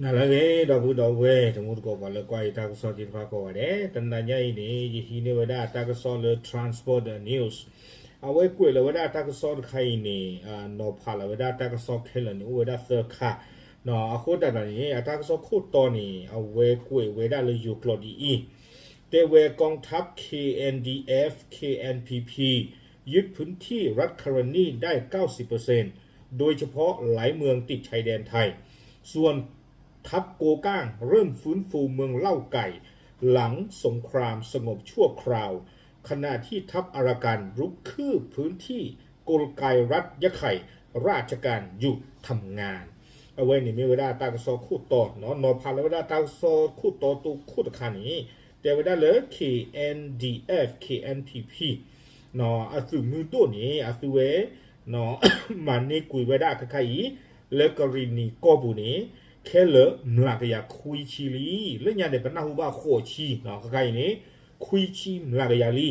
နၤလၢအဂ့ၤ ဒီပုၢ်ဒီဝဲၢ် တံၤသကိး ပှၤလၢကွၢ်ယတၢ်ကစီၣ်သ့ၣ်တဖၣ်ကိးဂၤဒဲး, တနၤညါအံၤန့ၣ် ယဟံးန့ၢ်ဝဲဒၣ်တၢ်ကစီၣ်လၢ Transporter News အဝဲကွဲးလီၤဝဲဒၣ်တၢ်ကစီၣ်တခါအံၤန့ၣ် နီၤဖးလီၤဝဲဒၣ်တၢ်ကစီၣ်ခဲလၢာ်န့ၣ် အိၣ်ဝဲဒၣ်သၢခါ, အဃိသတးဒီးန့ၣ် အတၢ်ကစီၣ်ခိၣ်တီန့ၣ် အဝဲကွဲးဝဲဒၣ်လၢယိၤကျိာ်ဒ်အံၤ, တဲဝဲ กองทัพ เค เอ็น ดี เอฟ เค เอ็น พี พี ยึดพื้นที่รัฐธานีได้ เก้าสิบเปอร์เซ็นต์ โดยเฉพาะหลายเมืองติดชายแดนไทย ส่วนทัพโกก้างเริ่มฟื้นฟูเมืองเล่าไก่ หลังสงครามสงบชั่วคราว ขณะที่ทัพอารากันรุกคืบพื้นที่ กลไกรัฐยะไข่ ราชการหยุดทำงาน အဝဲန့ၣ်မ့ၢ်ဝဲဒၣ်တၢ်ကစီၣ်ခိၣ်တီ, နီၤဖးလီၤဝဲဒၣ်တၢ်ကစီၣ်ခိၣ်တီတိခိၣ်တခါန့ၣ် တဲဝဲဒၣ်လၢ เค เอ็น ดี เอฟ เค เอ็น พี พี အသုးမုၢ်ဒိၣ်န့ၣ် အသုဝဲ မၤန့ၢ်ကွံာ်ဝဲဒၣ်ခဲခါအံၤ လၢကရံၣ်နံၣ်ကီၢ်ပူၤန့ၣ် ခဲလၢာ်မျးကယၤခွံဆံလံ. လၢညါန့ၣ် ပနၢ်ဟူဘၣ်ဃိးဆံ, ခဲခါအံၤန့ၣ် ခွံဆံမျးကယၤလံ.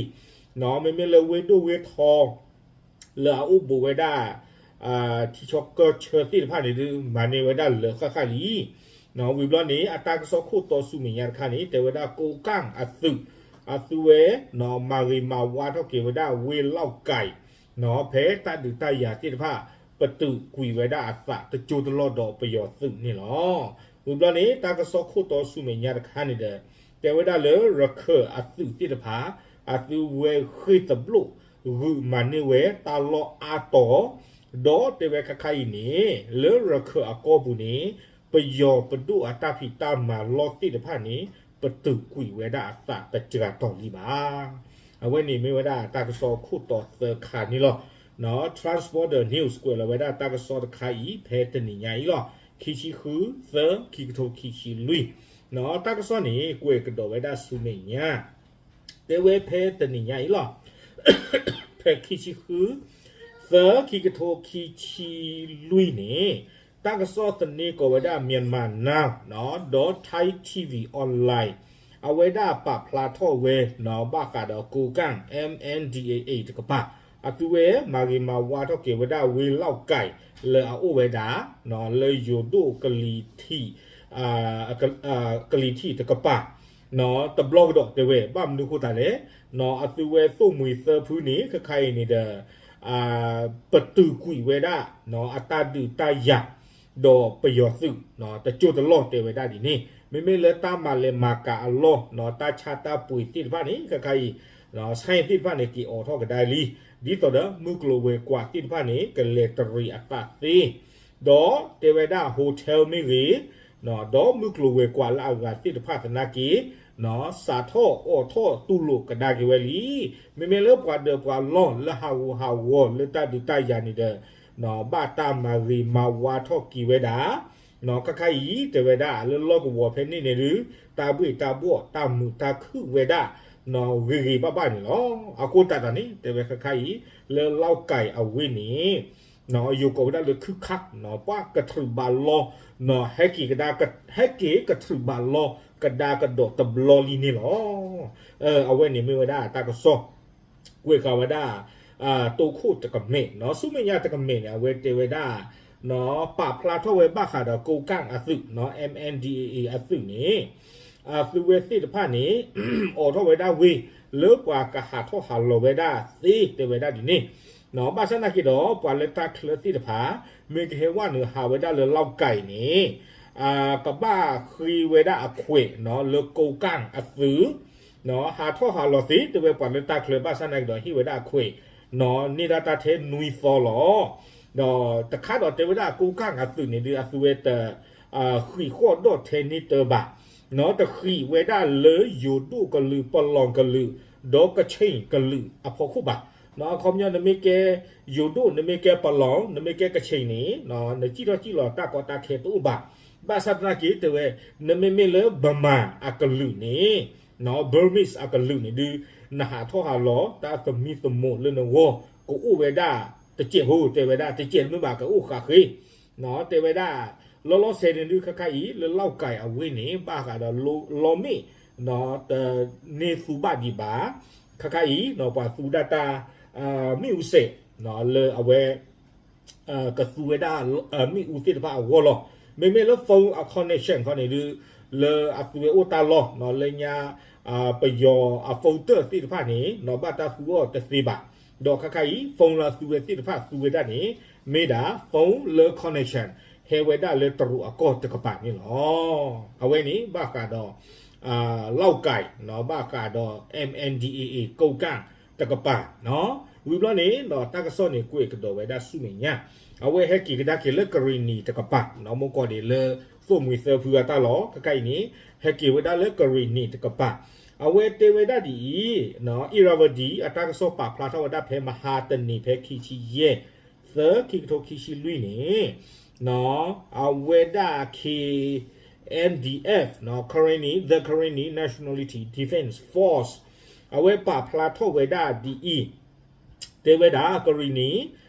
မ့မ့ၢ်လၢဝ့ၢ်ဒိၣ်ဝ့ၢ်ထီ လၢအအိၣ်ဘူးဝဲဒၣ် ထံဆၢကီၢ်ဆၢသ့ၣ်တဖၣ်န့ၣ်ဒုး မၤန့ၢ်ဝဲဒၣ်လၢာ်ဃၣ်ဃၣ်လံ. ဝံၤဘျီန့ၣ် အတၢ်ကစီၣ်ခိၣ်တီဆူမဲာ်ညါတခါန့ၣ် တဲဝဲဒၣ် ကိးကၣ်အသုး, အသုဝဲ မၤဂ့ၤမၤဝါထီၣ်က့ၤဝဲဒၣ်ဝ့ၢ်လီၢ်ကဲၤ ဖဲတၢ်ဒုးတၢ်ယၤသ့ၣ်တဖၣ် ပတုာ်ကွံာ်ဝဲဒၣ်အသးတကၠိတလီၢ်ဒီးပယီၤသုးန့ၣ်လီၤ. ဝံၤဘျီန့ၣ် တၢ်ကစီၣ်ခိၣ်တီဆူမဲာ်ညါတခါန့ၣ်ဒီး တဲဝဲဒၣ်လၢရခၢၣ်အသုးသ့ၣ်တဖၣ် အသုဝဲဃ့ၢ်သဘျိၣ် ဂုာ်မၤန့ၢ်ဝဲတၢ်လီၢ်အါတီၤ, ဒီးတဲဝဲခဲခါအံၤန့ၣ် လၢရခၢၣ်အကီၢ်ပူၤန့ၣ် ပယီၤပဒိၣ်အတၢ်ဖံးတၢ်မၤလီၢ်သ့ၣ်တဖၣ်န့ၣ် ပတုာ်ကွံာ်ဝဲဒၣ်အသးတစှၤတီၤလံဘၣ်. အဝဲန့ၣ်မ့ၢ်ဝဲဒၣ်တၢ်ကစီၣ်ခိၣ်တီသၢခါန့ၣ်လီၤ. Transporter News ကွဲးလီၤဝဲဒၣ်တၢ်ကစီၣ်တခါအံၤ ဖဲတနံၤညါအံၤလီၤ. ခံဆံဃု သၢ ခံကထိခံဆံလွံၢ်, တၢ်ကစီၣ်န့ၣ် ကွဲးကဒီးဝဲဒၣ်ဆူမဲာ်ညါ တဲဝဲဖဲတနံၤညါအံၤလီၤ. ဖဲခံဆံဃု သၢ ခံကထိခံဆံလွံၢ်န့ၣ် တၢ်ကစီၣ်သန့ကိးဝဲဒၣ် Myanmar Now ဒီး Thai ထံၣ်ဝံၤ Online အဝဲဒၣ်ပာ်ဖျါထီၣ်ဝဲ ဘၣ်ဃးဒီးကိးကၣ် MNDAA တကပၤ အသုဝဲမၤဂ့ၤမၤဝါထီၣ်က့ၤဝဲဒၣ်ဝ့ၢ်လီၢ်ကဲၤ လၢအအိၣ်ဝဲဒၣ် လၢယိၤဒိၣ်ကလံၤထံး ကလံၤထံးတကပၤ တဘျီကဒီးတဲဝဲ ဘၣ်မနုၤဃိသတးလဲၣ်, အသုဝဲသိၣ်မှံၤသၢဖုန့ၣ် ခဲခါအံၤန့ၣ်ဒီး ပတုာ်ကွံာ်ဝဲဒၣ် အတၢ်ဒုးတၢ်ယၤ ဒီးပယီၤသုး တကၠိတလီၢ်တဲဝဲဒၣ်ဒ်န့ၣ် မ့မ့ၢ်လၢတၢ်မၤလဲၤမၤကၤအလီၢ် တၢ်ဆါတၢ်ပှ့ၤသ့ၣ်တဖၣ်န့ၣ် ခဲခါအံၤ ဆဲသ့ၣ်တဖၣ်န့ၣ် က့ၤအိးထီၣ်ကဒါလံ, ဒ်သိးဒီးမုၢ်ကျိၤဝဲၤကွာ်သ့ၣ်တဖၣ်န့ၣ် ကလဲၤတရံးအသးသ့, ဒီးတဲဝဲဒၣ် hotel မ့ၢ်ဂ့ၤ ဒီးမုၢ်ကျိၤဝဲၤကွာ်လၢအဂၤသ့ၣ်တဖၣ်သနာ်က့ စးထီၣ်အိးထီၣ်တူၢ်လိာ်ကဒါက့ၤဝဲလံ. မ့မ့ၢ်လၢပှၤဒၢးပှၤလီၢ်လၢဟးဂူာ်ဟးဂီၤလၢတၢ်ဒုးတၢ်ယၤန့ၣ်ဒီး ဘၣ်တၢ်မၤဂ့ၤမၤဝါထီၣ်က့ၤဝဲဒၣ် ခဲခါအံၤတဲဝဲဒၣ်လၢလီၢ်ကဝီၤဖဲန့ၣ်န့ၣ်ဒုး တၢ်ဘှ့ၣ်တၢ်ဘှီၣ်တၢ်မုာ်တၢ်ခုၣ်ဝဲဒၣ် ဂ့ၤဂ့ၤဘၣ်ဘၣ်န့ၣ်လီၤ. အဃိသတးဒီးန့ၣ် တဲဝဲခဲခါအံၤ လၢလီၢ်ကဲၤအဝ့ၢ်န့ၣ် ယိၤကိးဝဲဒၣ်လၢခုခး ပှၤကထြုးဘၣ်လီၢ် ဟဲက့ၤကဒါ ဟဲက့ၤကထြုးဘၣ်လီၢ်ကဒါကဒီးတဘျီလံန့ၣ်လီၤ. အဝဲန့ၣ်မ့ၢ်ဝဲဒၣ်တၢ်ကစီၣ် ကွဲးဃာ်ဝဲဒၣ် တိခိၣ်တကမဲာ် ဆူမဲာ်ညါတကမဲာ်န့ၣ် အဝဲတဲဝဲဒၣ် ပာ်ဖျါထီၣ်ဝဲဘၣ်ဃးဒီးကိးကၣ်အသုး MNDAA အသုးန့ၣ် အသုဝဲသ့ၣ်တဖၣ်န့ၣ် အိးထီၣ်ဝဲဒၣ်ဝ့ၢ် လၢပှၤကဟးထီၣ်ဟးလီၤဝဲဒၣ်သ့တဲဝဲဒၣ်ဒ်န့ၣ်, ဘၣ်ဆၣ်သနာ်က့ဒီး ပှၤလၢတၢ်ချၢသ့ၣ်တဖၣ် မ့ၢ်ကဟဲဝဲနုာ်ဟးဝဲဒၣ်လၢလီၢ်ကဲၤန့ၣ် ကဘၣ်ဃ့ဝဲဒၣ်အခွဲး လၢကိးကၣ်အသုး ဟးထီၣ်ဟးလီၤသ့ တဲဝဲပှၤလၢတၢ်ချၢ ဘၣ်ဆၣ်သနာ်က့ဒီး ဟ့ၣ်ဝဲဒၣ်အခွဲး န့ၢ်ဒၣ်တၢ်ထဲနွံသီလီၤ. ဒီးတခါဒီးတဲဝဲဒၣ်ကိးကၣ်အသုးန့ၣ်ဒုး အသုဝဲတ ဃံးဃီၣ်ဒီၣ်ထဲန့ၢ်တၢ်ဘၣ်, တဃံးဝဲဒၣ်လၢယိၤဒိၣ်ကလုာ် ပလီၢ်ကလုာ် ဒီးကဆ့ၣ်ကလုာ်အဖီခိၣ်ဘၣ်. အခီပညီ နမ့ၢ်ကဲယိၤဒိၣ် နမ့ၢ်ကဲပလီၢ် နမ့ၢ်ကဲကဆ့ၣ်န့ၣ် နစံၣ်ထီၣ်စံၣ်လီၤတၢ်ကီတၢ်ခဲတအိၣ်ဘၣ်. ဘၣ်ဆၣ်သနာ်က့တဲဝဲ နမ့မ့ၢ်လၢ Burma အကလုာ်န့ၣ် Burmese အကလုာ်န့ၣ်ဒုး နဟးထီၣ်ဟးလီၤ တၢ်သမံသမိးလၢနဂီၢ် ကအိၣ်ဝဲဒၣ်တစဲးဖိ တဲဝဲဒၣ် တစဲးတမ့ၢ်ဘၣ် ကအိၣ်ဃာ်ဃ့ တဲဝဲဒၣ် လီၤလီၤဆဲးန့ၣ်ဒုး ခဲခါအံၤ လၢလီၢ်ကဲၤအဝ့ၢ်န့ၣ် ဘၣ်ဃးဒီးလီမ့ၣ် တန့ၢ်သူဘၣ်ဒံးဘၣ်. ခဲခါအံၤ ပှၤသူဒၣ်တၢ် မ့ၣ်အူစဲး လၢအဝဲ ကသူဝဲဒၣ် မ့ၣ်အူသ့ၣ်တဖၣ်အဂီၢ်လီၤ. မ့မ့ၢ်လၢ phone အ connection ခီန့ၣ်ဒုး လၢအသုဝဲအိၣ်တၢ်လီၢ် လၢညါ ပယီၤအ phone တၢၢ်သ့ၣ်တဖၣ်န့ၣ် ဘၣ်တၢ်သူအီၤတသ့ဘၣ်. ဒီးခဲခါအံၤ phone လၢအသုဝဲသ့ၣ်တဖၣ်သူဝဲဒၣ်န့ၣ် မ့ၢ်ဒၣ် phone လၢ connection ဟဲဝဲဒၣ်လၢတရူးအကီၢ်တကပၤန့ၣ်လီၤ. အဝဲန့ၣ် ဘၣ်ဃးဒီး လီၣ်ကၢၢ် ဘၣ်ဃးဒီး M N D A A ကိးကၣ်တကပၤ ဝံၤဘျီန့ၣ်ဒီး တၢ်ကစီၣ်န့ၣ် ကွဲးကဒီးဝဲဒၣ်ဆူမဲာ်ညါ အဝဲဟဲက့ၤကဒါက့ၤလၢကရံၣ်နံၤတကပၤ မ့ၢ်ကီးဒ်လၢ သိၣ်မှံၤသၢဖုအတၢ်လီၢ် ခဲခါအံၤန့ၣ် ဟဲက့ၤဝဲဒၣ်လၢကရံၣ်နံၤတကပၤ အဝဲတဲဝဲဒၣ်ဒ်အံၤ အံၣ်ရၣ်ဝဒံ အတၢ်ကစီၣ်ပာ်ဖျါထီၣ်ဝဲဒၣ်ဖဲ မဟါတနံၤ ဖဲခံဆံယဲၢ် သၢ ခံကထိခံဆံလွံၢ်န့ၣ် အဝဲဒၣ် K N D F Karenni, the Karenni Nationality Defense Force အဝဲပာ်ဖျါထီၣ်ဝဲဒၣ်ဒ်အံၤ တဲဝဲဒၣ်ကရံၣ်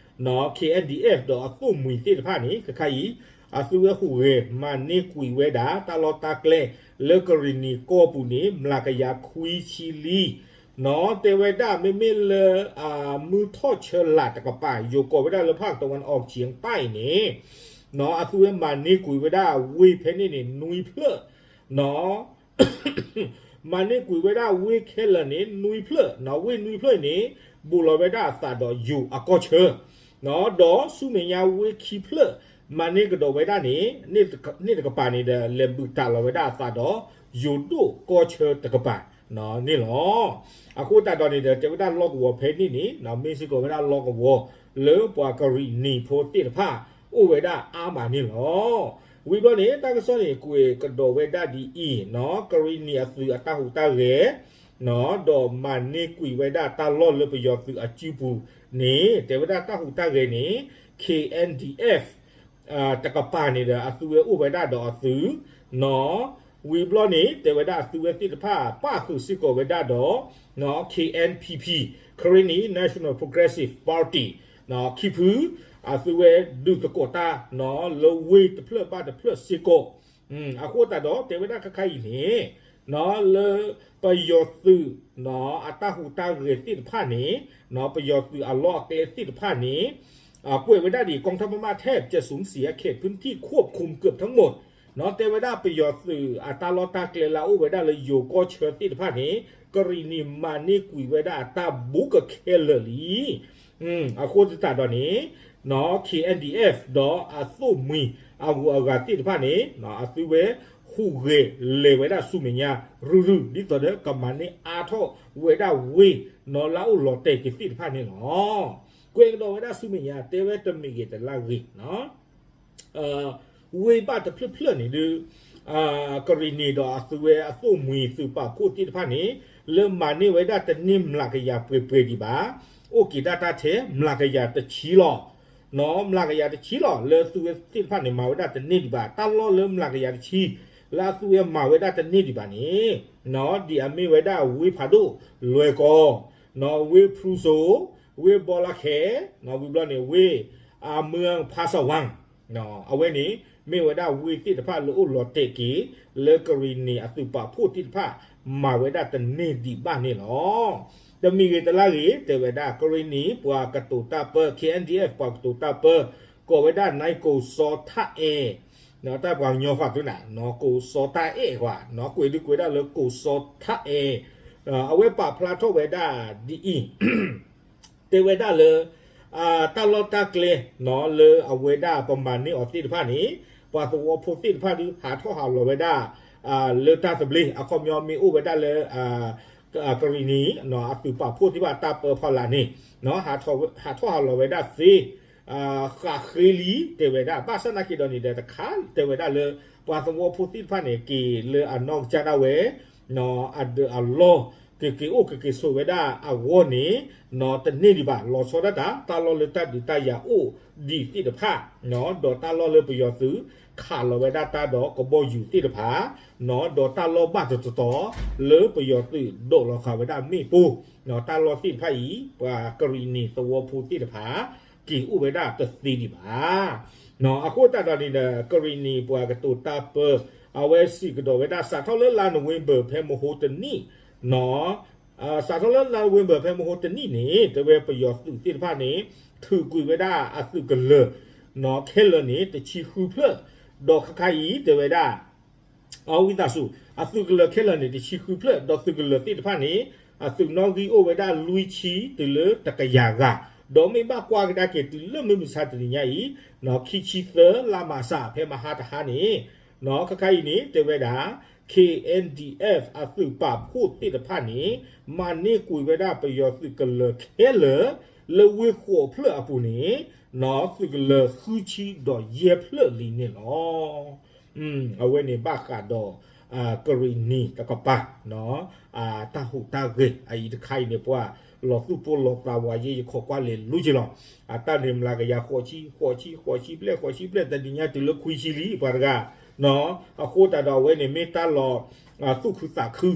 နံၤ K N D F ဒီးအသိၣ်မှံၤသ့ၣ်တဖၣ်န့ၣ် ခဲခါအံၤ အသုဝဲဟူးဂဲၤမၤန့ၢ်ကွံာ်ဝဲဒၣ် တၢ်လီၢ်တၢ်ကျဲ လၢကရံၣ်နံၤကီၢ်ပူၤန့ၣ် မျးကယၤခွံဆံလံ တဲဝဲဒၣ်မ့မ့ၢ်လၢ မုၢ်ထီၣ်ဆၢလာ်တကပၤ ယိၤကိးဝဲဒၣ်လၢ ဖၣ်ကတဝၣ်အီၣ်ကၠံတၢ်အံၤန့ၣ် အသုဝဲမၤန့ၢ်ကွံာ်ဝဲဒၣ်ဝ့ၢ်ဖဲန့ၣ်န့ၣ် နွံဖျၢၣ် မၤန့ၢ်ကွံာ်ဝဲဒၣ်ဝ့ၢ်ခဲလၢာ်န့ၣ် နွံဖျၢၣ်, ဝ့ၢ်နွံဖျၢၣ်န့ၣ် ဘူးလီၤဝဲဒၣ်အသးဒီးယိၤအကီၢ်ဆၢ, ဒီးဆူမဲာ်ညါဝ့ၢ်ခံဖျၢၣ် မၤန့ၢ်ကဒီးဝဲဒၣ်န့ၣ် န့ၣ်တကပၤန့ၣ်ဒီး လဲၤဘူးတးလီၤဝဲဒၣ်အသးဒီး ယိၤဒိၣ်ကီၢ်ဆၢတကပၤန့ၣ်လီၤ. အဃိသတးဒီးန့ၣ်ဒီး တဲဝဲဒၣ်လီၢ်ကဝီၤဖဲန့ၣ်န့ၣ် မ့ၢ်စ့ၢ်ကီးဝဲဒၣ်လီၢ်ကဝီၤ လၢပှၤကရံၣ်နံၤဖိသ့ၣ်တဖၣ် အိၣ်ဝဲဒၣ်အါမးန့ၣ်လီၤ. ဝံၤဘျီန့ၣ် တၢ်ကစီၣ်န့ၣ် ကွဲးကဒီးဝဲဒၣ်ဒ်အံၤ, ကရံၣ်နံၤအသုးအတၢ်ဟူးတၢ်ဂဲၤ ဒီးမၤန့ၢ်ကွံာ်ဝဲဒၣ်တၢ်လီၢ်လၢပယီၤသုးအစုပူၤန့ၣ် တဲဝဲဒၣ်တၢ်ဟူးတၢ်ဂဲၤန့ၣ် K N D F တကပၤန့ၣ်ဒီး အသုဝဲအိၣ်ဝဲဒၣ်ဒီးအသုး, ဝံၤဘျီန့ၣ် တဲဝဲဒၣ်အသုဝဲသ့ၣ်တဖၣ် ပၣ်ဃုာ်စ့ၢ်ကီးဝဲဒၣ်ဒီး K N P P, Karenni National Progressive Party, ခံဖု အသုဝဲဒုးသကိးတၢ် လၢဝ့ၢ်တဖျၢၣ်ဘၣ်တဖျၢၣ်စ့ၢ်ကီး, အဃိသတးဒီး တဲဝဲဒၣ်ခဲခါအံၤန့ၣ် လၢပယီၤသုး အတၢ်ဟူးတၢ်ဂဲၤသ့ၣ်တဖၣ်န့ၣ် ပယီၤသုးအလီၢ်အကျဲသ့ၣ်တဖၣ်န့ၣ် ကွဲးဝဲဒၣ်ဒ် กองทัพพม่าแทบจะสูญเสียเขตพื้นที่ควบคุมเกือบทั้งหมด တဲဝဲဒၣ်ပယီၤသုးအတၢ်လီၢ်တၢ်ကျဲလၢအအိၣ်ဝဲဒၣ်လၢယိၤကီၢ်ဆၢသ့ၣ်တဖၣ်န့ၣ် ကရံၣ်နံၤမၤန့ၢ်ကွံာ်ဝဲဒၣ်အတၢ်ဘူးကခဲလၢာ်လံ. အဃိသတးဒီးန့ၣ် K N D F ဒီးအသိၣ်မှံၤအဂုၤအဂၤသ့ၣ်တဖၣ်န့ၣ် အသုဝဲဟူးဂဲၤလဲၤဝဲဒၣ်ဆူမဲာ်ညါ ရုၢ်ရုၢ် ဒ်သိးဒီးကမၤန့ၢ်အါထီၣ်ဝဲဒၣ်ဝ့ၢ် လၢအအိၣ်လီၤတဲာ်က့ၤသ့ၣ်တဖၣ်န့ၣ်လီၤ. ကွဲးကဒီးဝဲဒၣ်ဆူမဲာ်ညါ တဲဝဲတမ့ၢ်ဂ့ၤတလါဂ့ၤ ဝ့ၢ်ဘၣ်တဖျၢၣ်ဖျၢၣ်န့ၣ်ဒုး ကရံၣ်နံၤဒီးအသုဝဲအသိၣ်မှံၤသုးပာ်ဖှိၣ်သ့ၣ်တဖၣ်န့ၣ် လၢမၤန့ၢ်ဝဲဒၣ်တန့ၢ်မျးကယၤပှဲၤပှဲၤဒံးဘၣ်, အိၣ်က့ၤဒၣ်တၢ်ထဲမျးကယၤတဆံလီၤ. မျးကယၤတဆံလီၤ လၢသုဝဲသ့ၣ်တဖၣ်န့ၣ် မၤဝဲဒၣ်တန့ၢ်ဒံးဘၣ်, တၢ်လီၢ်လၢမျးကယၤတဆံ လၢအသုဝဲမၤဝဲဒၣ်တန့ၢ်ဒံးဘၣ်န့ၣ် ဒ်အမ့ၢ်ဝဲဒၣ်ဝ့ၢ်ဖးဒိၣ် လွဲၢ်ကီၢ်, ဝ့ၢ်ဖရူစိၤ, ဝ့ၢ်ဘီလါခဲ, ဝံၤဘျီန့ၣ် ဝ့ၢ်အမုၢ်ဖါစၢ်ဝၣ် အဝဲန့ၣ် မ့ၢ်ဝဲဒၣ်ဝ့ၢ်သ့ၣ်တဖၣ်လၢအိၣ်လီၤတဲာ်က့ၤ လၢကရံၣ်နံၤအသုးပာ်ဖှိၣ်သ့ၣ်တဖၣ် မၤဝဲဒၣ်တန့ၢ်ဒံးဘၣ်န့ၣ်လီၤ. တမံၤဂ့ၤတလါဂ့ၤ တဲဝဲဒၣ် ကရံၣ်နံၤပှၤကတိၤတၢ်ပၢ K N D F ပှၤကတိၤတၢ်ပၢ ကိးဝဲဒၣ် နၢၣ်ကိးစီၤထးအဲၣ် တၢ်ပှၤကညီဃီၤသုနၤ ကိးစီၤထးအဲၣ်ကွၢ် ကွဲးဒုးကွဲးဒၣ်လၢ ကိးစီၤထးအဲၣ် အဝဲပာ်ဖျါထီၣ်ဝဲဒၣ်ဒ်အံၤ တဲဝဲဒၣ်လၢ တၢ်လီၢ်တၢ်ကျဲ လၢအဝဲဒၣ်ပမၤန့ၢ်အီၤသ့ၣ်တဖၣ်န့ၣ် ပှၤသဝီဖိသ့ၣ်တဖၣ်ဒုး ဟးထီၣ်ဟးလီၤဝဲဒၣ် လၢတၢ်သဘျ့ အခီပညီမ့ၢ်အိၣ်ဝဲဒၣ်လၢ ကရံၣ်နံၤ အသုးပာ်ဖှိၣ်သ့ၣ်တဖၣ်တၢ်ပၢဖီလာ်န့ၣ် ဟးထီၣ်ဟးလီၤဝဲဒၣ်သ့ ဃးဃ့လံ တဲဝဲဒၣ် ဘၣ်ဆၣ်နာ်က့ၤဒီးန့ၣ်ဒီးတခါ တဲဝဲဒၣ်လၢ ပှၤသဝီဖိသ့ၣ်တဖၣ်န့ၣ် က့ၤလၢအနီၢ်ကစၢ်ဒၣ်ဝဲ အဒၢးအလီၢ် ကက့ၤအိၣ်ကက့ၤဆိးဝဲဒၣ်အဂီၢ်န့ၣ် တန့ၢ်ဒံးဘၣ် လီၤဆီဒၣ်တၢ် တၢ်လီၢ်လၢတၢ်ဒုးတၢ်ယၤအိၣ်ဒံးသ့ၣ်တဖၣ် ဒီးတၢ်လီၢ်လၢပယီၤသုးခးလီၤဝဲဒၣ်တၢ်ဒီးကဘီယူၤသ့ၣ်တဖၣ် ဒီးတၢ်လီၢ်ဘၣ်တတီၤတီၤ လၢပယီၤသုးဒိးလီၤဃာ်ဝဲဒၣ်မ့ၣ်ပိၢ် တၢ်လီၢ်သ့ၣ်တဖၣ်အံၤ ပှၤကရံၣ်နံၤသဝီဖိသ့ၣ်တဖၣ် က့ၤအိၣ်ဝဲဒၣ်တသ့ဒံးဘၣ်. အဃိသတးဒီးန့ၣ်ဒီး ကရံၣ်နံၤပှၤကတိၤတၢ်ပၢ အဝဲစံးကဒီးဝဲဒၣ် စးထီၣ်လၢလါနိၣ်ဝ့ဘၢၣ် ဖဲမဟိတနံၣ် စးထီၣ်လၢလါနိၣ်ဝ့ဘၢၣ် ဖဲမဟိတနံၣ်န့ၣ် တဲဝဲပယီၤသုးသ့ၣ်တဖၣ်န့ၣ် ထုးကွံာ်ဝဲဒၣ်အသုးကလၢာ် ခဲလၢာ်န့ၣ် တဆံဃုဖျၢၣ် ဒီးခါခါအံၤတဲဝဲဒၣ် အဝံသးစူၤ အသုးကလၢၤခဲလၢာ်န့ၣ် တဆံဃုဖျၢၣ် ဒီးသုးကလၢၤသ့ၣ်တဖၣ်န့ၣ် အသုးနီၣ်ဂံၢ်အိၣ်ဝဲဒၣ်လွံၢ်ဆံတုၤလၢတကယၤဂၤ, ဒီးမ့ၢ်ဘၣ်ကွၢ်ကဒါက့ၤတုၤလၢမုၢ်မဆါတနံၤညါအံၤ ခံဆံသၢလါမးစး ဖဲမဟါတဟါန့ၣ် ခါခါအံၤန့ၣ် တဲဝဲဒၣ် K N D F အသုးပာ်ဖှိၣ်သ့ၣ်တဖၣ်န့ၣ် မၤန့ၢ်ကွံာ်ဝဲဒၣ်ပယီၤသုးကလၢၤခဲလၢာ် လၢဝ့ၢ်ဃိးဖျၢၣ်အပူၤန့ၣ် သုးကလၢၤဃုဆံဒီးယဲၢ်ဖျၢၣ်လံန့ၣ်လီၤ. အဝဲန့ၣ်ဘၣ်ဃးဒီး ကရံၣ်နံၤတကပၤ တၢ်ဟူးတၢ်ဂဲၤအအံၤတခါအံၤန့ၣ် ပှၤလီၤသူၣ်ပိၢ်လီၤသးဝဲယဲ ယခီၣ်ကွၢ်လဲၤလိက့ၤလီၤ. အတၢ်န့ၣ်မျးကယၤဃိးဆံ ဃိးဆံ ဃိးဆံဘျဲၣ် ဃိးဆံဘျဲၣ် တနံၤညါတုၤလၢခွံဆံလံ ပှၤတဂၤ အဃိသတးဒီးအဝဲန့ၣ်မ့ၢ်တၢ်လီၤ သူၣ်ခုသးခု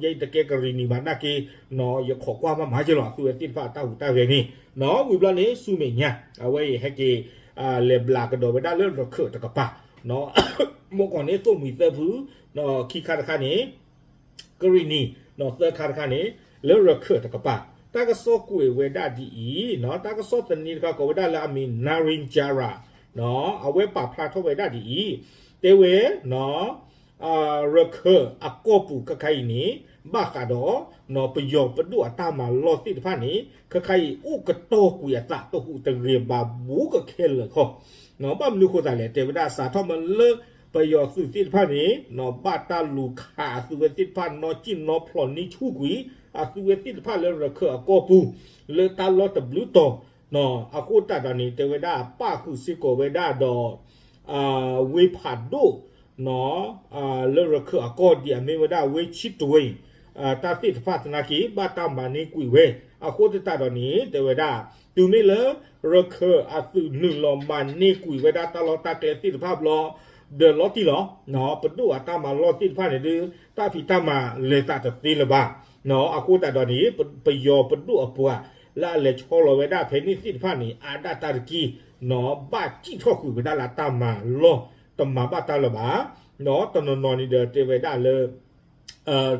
ယဲတကဲကရံၣ်နံၤဘၣ်နာ်က့ ယခီၣ်ကွၢ်မးမးက့ၤလီၤ အသုဝဲသ့ၣ်တဖၣ်အတၢ်ဟူးတၢ်ဂဲၤန့ၣ် ဝံၤဘျီန့ၣ် ဆူမဲာ်ညါ အဝဲအံၤဟဲက့ၤ လဲၤဘျးကဒီးဝဲဒၣ်လၢရခၢၣ်တကပၤ မ့ၢ်ကီၢ်န့ၣ်သိၣ်မှံၤသၢဖု ခံခါတခါန့ၣ် ကရံၣ်နံၤ သၢခါတခါန့ၣ် လၢရခၢၣ်တကပၤ တၢ်ကစီၣ်ကွဲးဝဲဒၣ်ဒ်အံၤ တၢ်ကစီၣ်သန့တခါကိးဝဲဒၣ်လၢအမံၤ Narinjara အဝဲပာ်ဖျါထီၣ်ဝဲဒၣ်ဒ်အံၤ တဲဝဲ ရခၢၣ်အကီၢ်ပူၤခါခါအံၤန့ၣ် ဘၣ်ဃးဒီး ပယီၤပဒိၣ်အတၢ်မၤလီၢ်သ့ၣ်တဖၣ်န့ၣ် ခါခါအံၤအိၣ်ကတီၢ်ကွံာ်အသးတဟူးတဂဲၤဘၣ်ဘူးကခဲလၢာ်ခီ ဘၣ်မနုၤဃိသးလဲၣ် တဲဝဲဒၣ်စးထီၣ်မ့ၢ်လၢ ပယီၤသုးသ့ၣ်တဖၣ်န့ၣ် ဘၣ်တၢ်လူၤခးအသုဝဲသ့ၣ်တဖၣ်နီၣ်စံၣ်နီၣ်ဖျိးန့ၢ်ဆူၣ်ကွံာ် အသုဝဲသ့ၣ်တဖၣ်လၢရခၢၣ်အကီၢ်ပူၤ လၢတၢ်လီၢ်တဘျုးတီၤ အဃိသတးဒီးန့ၣ် တဲဝဲဒၣ်ပၣ်ဃုာ်စ့ၢ်ကီးဝဲဒၣ်ဒီး ဝ့ၢ်ဖးဒိၣ် လၢရခၢၣ်အကီၢ်ဒ်အမ့ၢ်ဝဲဒၣ်ဝ့ၢ်ဆံတွ့ တၢ်သ့ၣ်တဖၣ်သနာ်က့ ဘၣ်တၢ်မၤန့ၢ်ကွံာ်ဝဲ အဃိသတးဒီးန့ၣ် တဲဝဲဒၣ် တုၤမ့ၢ်လၢ ရခၢၣ်အသုးနုာ်လီၤမၤန့ၢ်ကွံာ်ဝဲဒၣ်တၢ်လီၢ်တၢ်ကျဲသ့ၣ်တဖၣ်ဘျီ ဒီးလီၤတံၢ်လီၤ ပဒိၣ်အတၢ်မၤလီၢ်သ့ၣ်တဖၣ်န့ၣ်ဒုး တၢ်ဖံးတၢ်မၤလဲၤသးတသ့လၢၤဘၣ် အဃိသတးဒီးန့ၣ် ပယီၤပဒိၣ်အပှၤ လၢအလဲၤဆီလီၤဝဲဒၣ်ဖဲန့ၣ်သ့ၣ်တဖၣ်န့ၣ် အါဒၣ်တၢ်တက့ၢ် ဘၣ်စံၣ်ထီၣ်ကွံာ်ဝဲဒၣ်လၢတၢ်မၤလီၢ် တမၤဘၣ်တၢ်လၢၤဘၣ် တနီၤနီၤန့ၣ်ဒီးတဲဝဲဒၣ်လၢ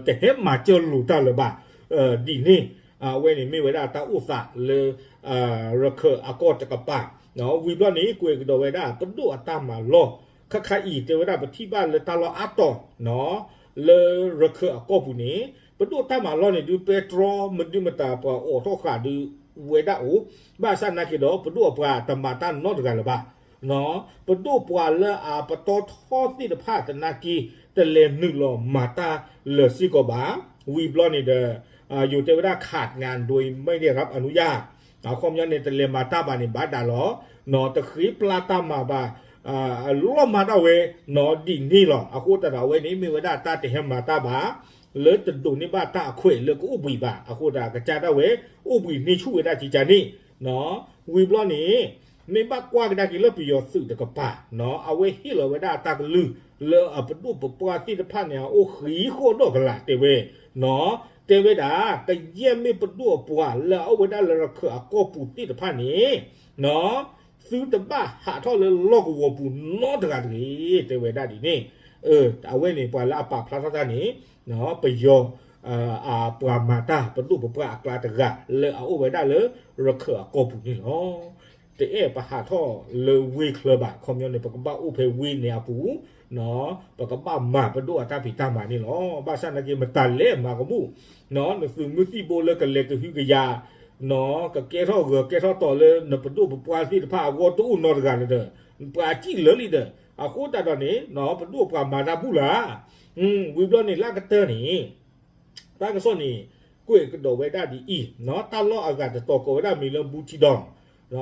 တဟဲမၤစၢၤလိာ်တၢ်လၢၤဘၣ် ဒ်န့ၣ် အဝဲန့ၣ်မ့ၢ်ဝဲဒၣ်တၢ်အိၣ်သးလၢ ရခၢၣ်အကီၢ်တကပၤ ဝံၤဘျီန့ၣ် ကွဲးကဒီးဝဲဒၣ်ပဒိၣ်အတၢ်မၤလီၢ် ခါခါအံၤ တဲဝဲဒၣ်ပထံၣ်ဘၣ်လၢတၢ်လီၢ်အါတီၤ လၢရခၢၣ်အကီၢ်ပူၤန့ၣ် ပဒိၣ်တၢ်မၤလီၢ်န့ၣ်ဒုး ပဲတြီမဒုမတၤပှၤအိးထီၣ်ဃာ်ဒုး ဝဲဒၣ်အိၣ် ဘၣ်ဆၣ်သနာ်က့ဒီး ပဒိၣ်အပှၤတမၤတၢ်နီတဂၤလၢၤဘၣ် ပဒိၣ်ပှၤလၢအပတီၢ်ထီသ့ၣ်တဖၣ်သနာ်က့ တလဲၤနုာ်လီၤမၤတၢ်လၢၤစ့ၢ်ကီးဘၣ် ဝံၤဘျီန့ၣ်ဒီး ယိၤတဲဝဲဒၣ် ขาดงานโดยไม่ได้รับอนุญาต အခီပညီန့ၣ် တလဲၤမၤတၢ်ဘၣ်န့ၣ် ဘၣ်ဒၣ်လီၤ တဃ့ပျၢ်တၢ်မၤဘၣ် လီၤမၤဒၣ်ဝဲ ဒ်န့ၣ်လီၤ အဃိသတးဒီးအဝဲန့ၣ် မ့ၢ်ဝဲဒၣ်တၢ်တဟဲမၤတၢ်ဘၣ် လၢတဒိးန့ၢ်ဘၣ်တၢ်အခွဲးလၢကအိၣ်ဘှံးဘၣ် အဃိသတးကစၢ်ဒၣ်ဝဲ အိၣ်ဘှံးန့ၢ်ဆူၣ်ဝဲဒၣ်ကကန့ၣ် ဝံၤဘျီန့ၣ် မ့ၢ်ဘၣ်ကွၢ်ကဒါက့ၤလၢပယီၤသုးတကပၤ အဝဲဟ့ၣ်လီၤဝဲဒၣ်တၢ်ကလုၢ် လၢအပဒိၣ်ပပှၢ်သ့ၣ်တဖၣ်န့ၣ် အအိၣ်ဃံးဃီၣ်ဒီးကလာ်တဲဝဲ တဲဝဲဒၣ် ကယဲၢ်မ့ၢ်ပဒိၣ်အပှၤလၢအအိၣ်ဝဲဒၣ်လၢရခၢၣ်အကီၢ်ပူၤသ့ၣ်တဖၣ်န့ၣ် သုတဘၣ်ဟးထီၣ်လၢလီၢ်ကဝီၤပူၤနီတဂၤတဂ့ၤ တဲဝဲဒၣ်ဒ်န့ၣ် အဝဲန့ၣ်ပှၤလၢအပာ်ဖျါထီၣ်တၢ်န့ၣ် ပယီၤ အပှၤမၤတၢ် ပဒိၣ်ပပှၢ်အကျါတဂၤ လၢအအိၣ်ဝဲဒၣ်လၢရခၢၣ်အကီၢ်ပူၤန့ၣ်လီၤ. တအဲၣ်ပဟးထီၣ်လၢဝ့ၢ်ချၢဘၣ် ခီပညီန့ၣ် ပကဘၣ်အိၣ်ဖဲဝ့ၢ်န့ၣ်အပူၤ ပကဘၣ်မၤပဒိၣ်အတၢ်ဖံးတၢ်မၤန့ၣ်လီၤ. ဘၣ်ဆၣ်သနာ်က့ မတၤလဲၣ်မၤကဘူၣ် နသုးမုၢ်သံၣ်ဘိလၢကလဲၤကဟုကယာ် ကကဲထီၣ်ဂၢၤကဲထီၣ်တီၤလၢနပဒိၣ်ပပှၢ်သ့ၣ်တဖၣ်အဂီၢ်တအိၣ်နီတဂၤလၢၤဒီး ပှၤစံၣ်လၢာ်လံဒီး အဃိသတးဒီးန့ၣ် ပဒိၣ်ပှၤမၤတၢ်ဘူၣ်လၢ် ဝံၤဘျီန့ၣ်လၢအကတၢၢ်န့ၣ် တၢ်ကစီၣ်န့ၣ် ကွဲးကဒီးဝဲဒၣ်ဒ်အံၤ တၢ်လီၢ်အဂၤတတီၤကိးဝဲဒၣ်မံၤလၢ ဘူထံဒီၣ်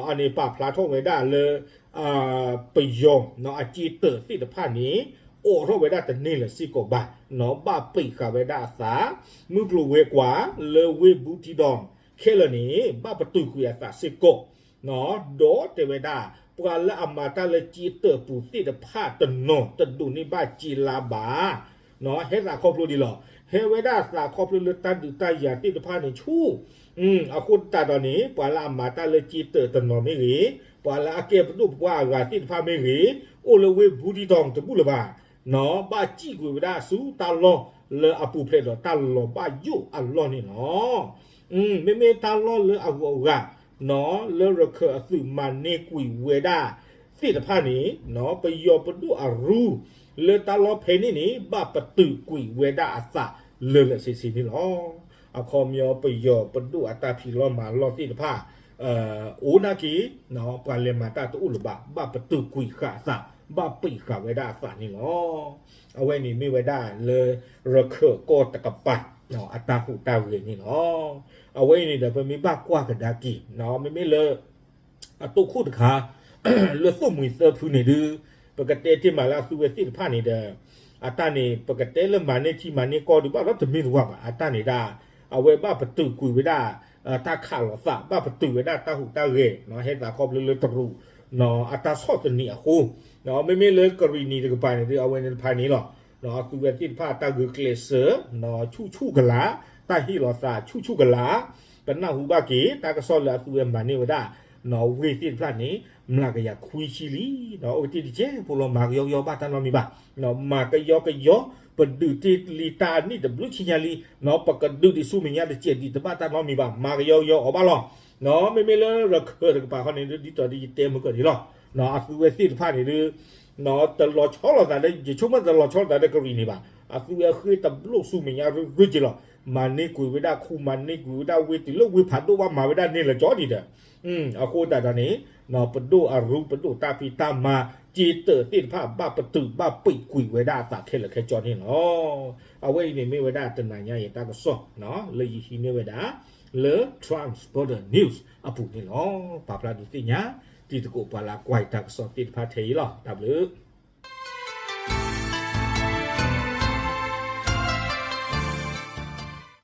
အန့ၣ်ပာ်ဖျါထီၣ်ဝဲဒၣ်လၢ ပယီၤ အစ့တၢးသ့ၣ်တဖၣ်န့ၣ် အိးထီၣ်ဝဲဒၣ်တန့ၢ်လၢၤစ့ၢ်ကီးဘၣ် ဘၣ်ပံာ်ဃာ်ဝဲဒၣ်အသး မုၢ်ကျိၤဝဲၤကွာ်လၢဝ့ၢ်ဘူထံဒီၣ် ခဲလၢာ်န့ၣ် ဘၣ်ပတုာ်ကွံာ်အသးစ့ၢ်ကီး ဒီးတဲဝဲဒၣ် ပှၤလၢအမၤတၢ်လၢစ့တၢးပူၤသ့ၣ်တဖၣ်တနီၤတဒိးန့ၢ်ဘၣ်စ့လါဘၣ် ဟဲသးခီဖျိဒ်လီၤ. ဟဲဝဲဒၣ်သးခီဖျိလၢတၢ်ဒုးတၢ်ယၤသ့ၣ်တဖၣ်န့ၣ်ဆူၣ် အဃိသတးဒီးန့ၣ် ပှၤလၢအမၤတၢ်လၢစ့တၢးတနီၤမ့ၢ်ဂ့ၤ, ပှၤလၢအကဲပဒိၣ်ပပှၢ်အဂၤသ့ၣ်တဖၣ်မ့ၢ်ဂ့ၤ, အိၣ်လၢဝ့ၢ်ဘူထံဒီၣ်တဘူၣ်လၢၤဘၣ် ဘၣ်စံၣ်ကွံာ်ဝဲဒၣ်ဆူတၢ်လီၢ်လၢအပူၤဖျဲးဒီးတၢ်လီၤဘၣ်ယိၣ်အလီၢ်န့ၣ်လီၤ. မ့မ့ၢ်တၢ်လီၢ်လၢအဂုၤအဂၤ လၢရခၢၣ်အသုးမၤန့ၢ်ကွံာ်ဝဲဒၣ် သ့ၣ်တဖၣ်န့ၣ် ပယီၤပဒိၣ်အရူ လၢတၢ်လီၢ်ဖဲန့ၣ်န့ၣ် ဘၣ်ပတုာ်ကွံာ်ဝဲဒၣ်အသးလၢာ်လၢာ်ဆ့ဆ့န့ၣ်လီၤ. အခီပညီ ပယီၤပဒိၣ်အတၢ်ဖံးလီၢ်မၤလီၢ်သ့ၣ်တဖၣ် အိၣ်နာ်က့ ပှၤလဲၤမၤတၢ်တအိၣ်လၢၤဘၣ်, ဘၣ်ပတုာ်ကွံာ်ဃာ်အသး, ဘၣ်ပံာ်ဃာ်ဝဲဒၣ်အသးန့ၣ်လီၤ. အဝဲန့ၣ်မ့ၢ်ဝဲဒၣ်လၢ ရခၢၣ်ကီၢ်တကပၤ အတၢ်ဟူးတၢ်ဂဲၤန့ၣ်လီၤ. အဝဲအံၤန့ၣ်ဒီး ပမ့ၢ်ဘၣ်ကွၢ်ကဒါက့ၤ မ့မ့ၢ်လၢ အတိၢ်ခိၣ်တခါ လၢသိၣ်မှံၤသၢဖုန့ၣ်ဒုး ပကတဲတ့ၢ်မးလၢအသုဝဲသ့ၣ်တဖၣ်န့ၣ်ဒီး အတၢ်န့ၣ် ပကတဲလၢမၤန့ၢ်ထံမၤန့ၢ်ကီၢ်ဒုးဘၣ်ဒီးတမ့ၢ်တဝၢ်ဘၣ်. အတၢ်န့ၣ်ဒၣ် အဝဲဘၣ်ပတုာ်ကွံာ်ဝဲဒၣ် တၢ်ခးလိာ်သး, ဘၣ်ပတုာ်ဝဲဒၣ်တၢ်ဟူးတၢ်ဂဲၤ ဟဲသးခီဖျိလၢတရူး အတၢ်ဆီၣ်သနံးအဃိ မ့မ့ၢ်လၢကရံၣ်နံၤတကပၤန့ၣ်ဒုး အဝဲန့ၣ်တဖၣ်န့ၣ်လီၤ. အသုဝဲသ့ၣ်တဖၣ်တၢ်ဂုာ်ကျဲးစၢး ဆူၣ်ဆူၣ်ကလာ်, တၢ်ဟ့ၣ်လီၤသးဆူၣ်ဆူၣ်ကလာ်, ပနၢ်ဟူဘၣ်က့ၤ တၢ်ကစီၣ်လၢအသုဝဲမၤန့ၢ်ဝဲဒၣ် ဝ့ၢ်သ့ၣ်တဖၣ်န့ၣ် မျးကယၤခွံဆံလံ. အိၣ်တ့ၢ်တကဲးဖိလီၤ မၤကယီကယီဘၣ်တၢ်နီတမံၤဘၣ်. မၤကယီကယီ ပဒုးတ့ၢ်လံတၢ်နံၣ်တဘျုးဆံညါလံ, ပကဒုးဒံးဆူမဲာ်ညါတစဲးဒံးတဘၣ်တၢ်နီတမံၤဘၣ်, မၤကယီကယီအီၤဘၣ်လီၤ. မ့မ့ၢ်လၢရခၢၣ်တကပၤခီန့ၣ် ဒ်သိးဒီးယတဲမုၢ်ကၢၢ်န့ၣ်လီၤ. အသုဝဲသ့ၣ်တဖၣ်န့ၣ်ဒုး တလီၤဆီလိာ်သးလၢ ယဆိကမိၣ်တလီၤဆီလိာ်သးလၢကရံၣ်နံၤဘၣ်. အသုဝဲဃ့တဘျိၣ်ဆူမဲာ်ညါရုၢ်ရုၢ်က့ၤလီၤ. မၤန့ၢ်ကွံာ်ဝဲဒၣ်ခူ, မၤန့ၢ်ကွံာ်ဝဲဒၣ်ဝ့ၢ်တုၤလၢဝ့ၢ်ဖးဒိၣ်ဘၣ် မၤဝဲဒၣ်န့ၣ်လၢာ်ကၠီဒံးဒီး အဃိသတးဒီးန့ၣ် ပဒိၣ်အရူ ပဒိၣ်တၢ်ဖံးတၢ်မၤ က့တၢးသ့ၣ်တဖၣ် ဘၣ်ပတုာ်ဘၣ်ပံာ်ကွံာ်ဝဲဒၣ်အသးခဲလၢာ်ခဲဆ့န့ၣ်လီၤ. အဝဲအံၤန့ၣ်မ့ၢ်ဝဲဒၣ်တနၤညါအံၤတၢ်ကစီၣ် လၢယဟံးန့ၢ်ဝဲဒၣ် လၢ Trans Border News အပူၤန့ၣ်လီၤ. ပာ်ဖျါဒုးသ့ၣ်ညါ တံၤသကိးပှၤလၢကွၢ်တၢ်ကစီၣ်သ့ၣ်တဖၣ်ထဲအံၤလီၤ. တၢ်ဘျုး